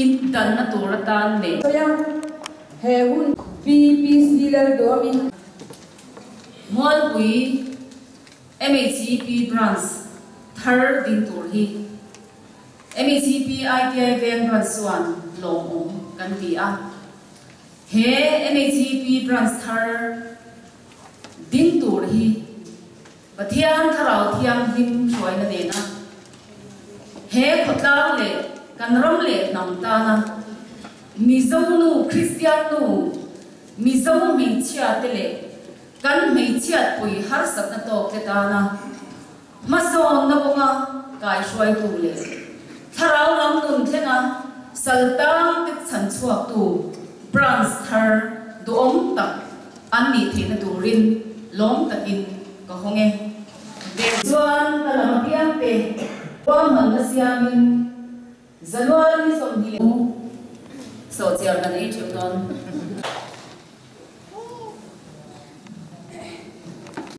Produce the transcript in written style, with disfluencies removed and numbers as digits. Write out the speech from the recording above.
In danna tur atan leh. Sawi a, he hun PPC Lalduamin. Mualpui MHEP Branch thar ding tur hi MHEP ITI Veng Branch chuan lawmawm kan ti a. He MHEP Branch thar ding tur hi Pathian Thlarau Thianghlim hruaina nena he khawtlang leh kan ram leh hnam tana Mizo nu, Kristian nu, Mizo hmeichhia te leh kan hmeichhiatpui harsatna tawk te tana hmasawnna kawnga kaihruaitu leh Thlarau lam nun thlenga saltang te chhanchhuaktu branch thar duhawm tak an nih theihna turin lawm takin ka hawng e. Chuan ka lam apiang te ruahmanna siamin January 20 Sawhchiar kan ei theuh dawn.